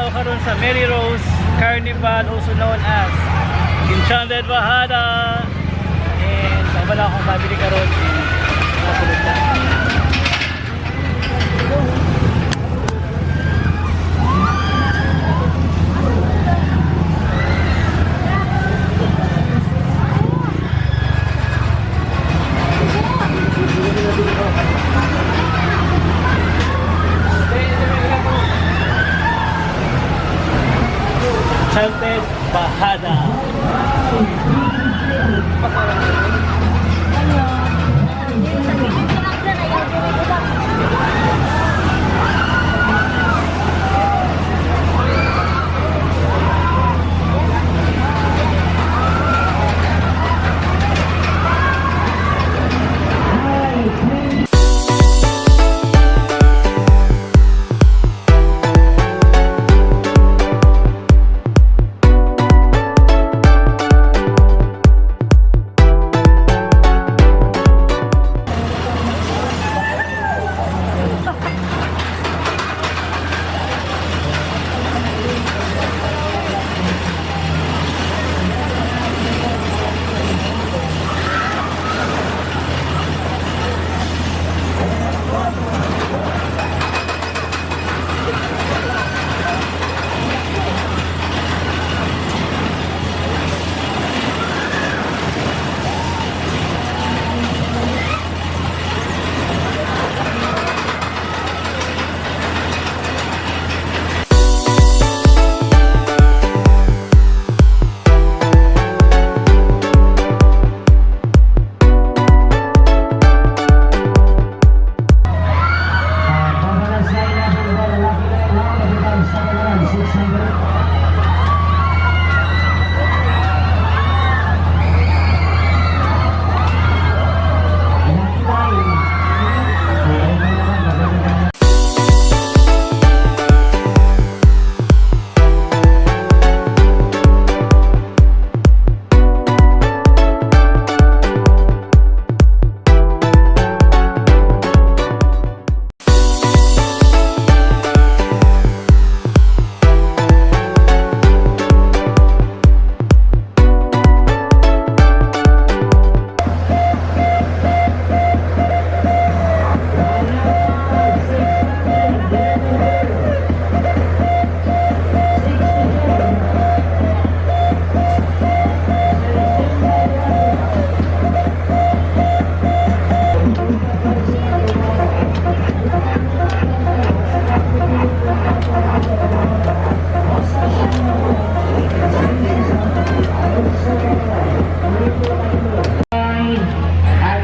Naa ta karon sa Mary Rose Carnival, also known as Enchanted Bajada. And kauban akong family karon and nasulod na. Enchanted Bajada.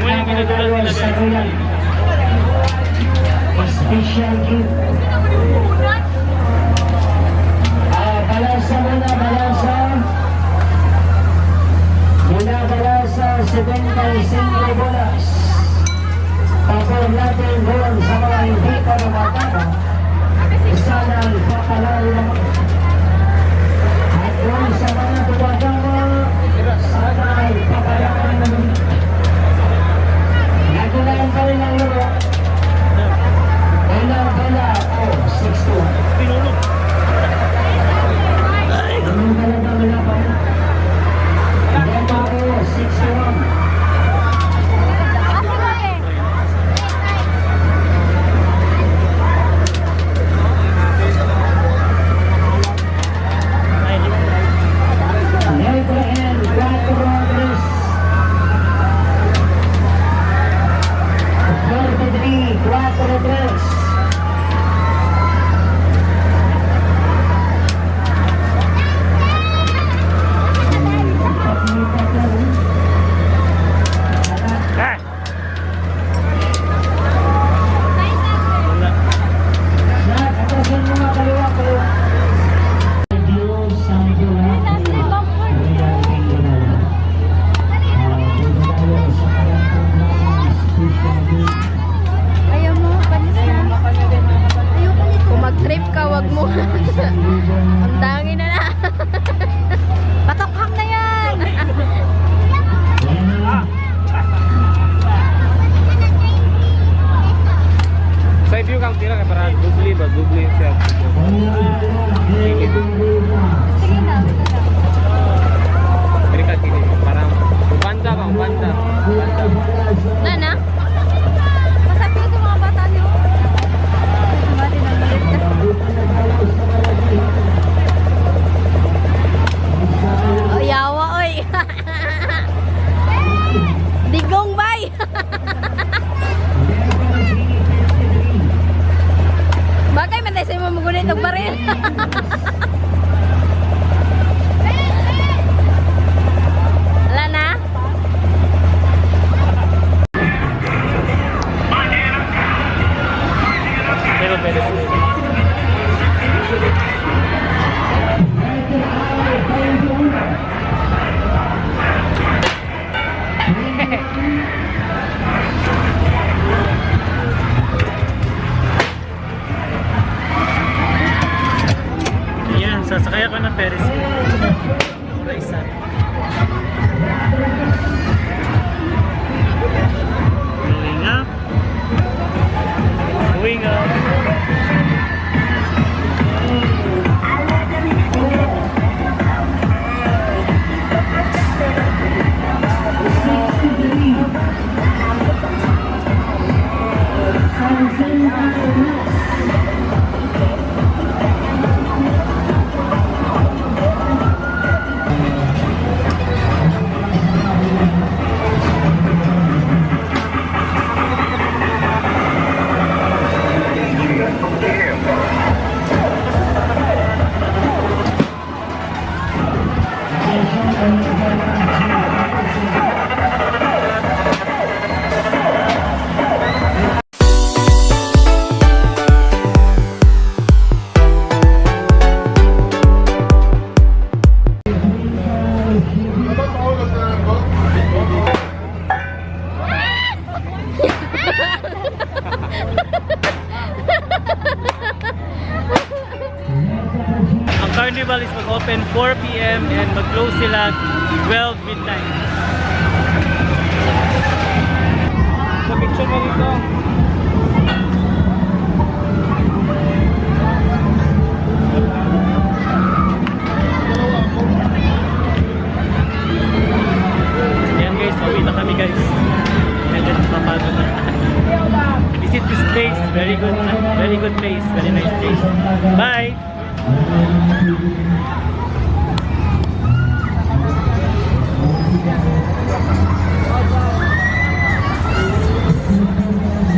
Muna yung ginudulat nila guys. Special gift. Balasa muna, balasa. Mula balasa, 75 bolas. Pabor natin doon sa mga hindi pa nakatama. Sana ay papalaro naman. At doon sa mga tumatama, sana ay papalaro naman. Nagulaan pa rin ang laro. Bola, bola, oh, 6-2. Pinulog. Ganun talaga ang laban. Bola ko, 6-1. Digong bay. Bagay man tayo sa imo magunit og baril. Wala na? Pero pwede sila. Yan, sasakay ako ng Ferris wheel. Ako na isa. Going up. Going up. Ang carnival is mag-open 4 p.m. and mag-close sila 12 midnight. Sa picture mo dito. Yan guys, pauwi na kami guys. Medyo napapagod na. Visit this place, very good place, very nice place. Bye!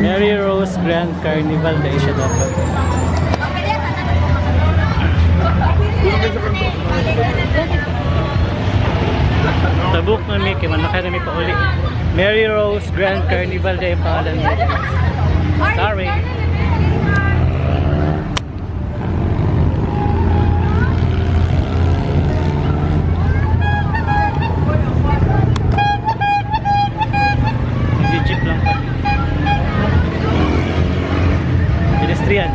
Mary Rose Grand Carnival na siya dapat. Tabuk na mi, kay manakay na mi pauli. Mary Rose Grand Carnival Day ang pangalan niya. Sorry. Jeep lang kami. Pedestrian.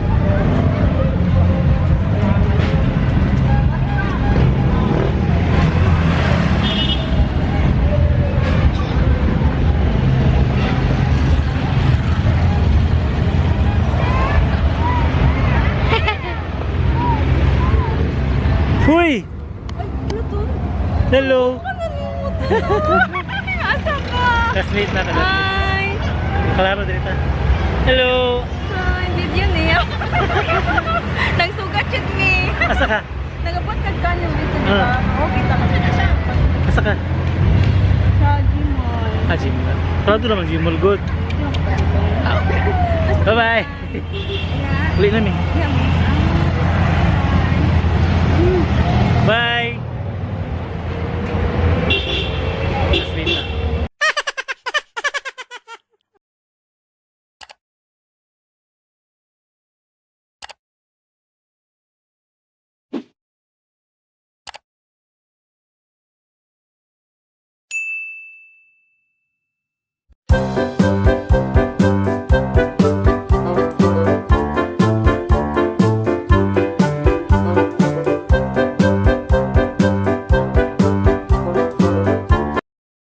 Huy! Hello! Asa ka? Classmate na talaga. Hi! Klaro dito. Hello! Hi, video niya. Nagsugat yun mi. Asa ka? Nagabot kag kanyo dito, di ba? Ah. Oh, kita ka siya. Asa ka? Sa Gmall. Ah, gym na. Proud naman gym mall. Good. Bye-bye! Uli na mi. Bye! Classmate na.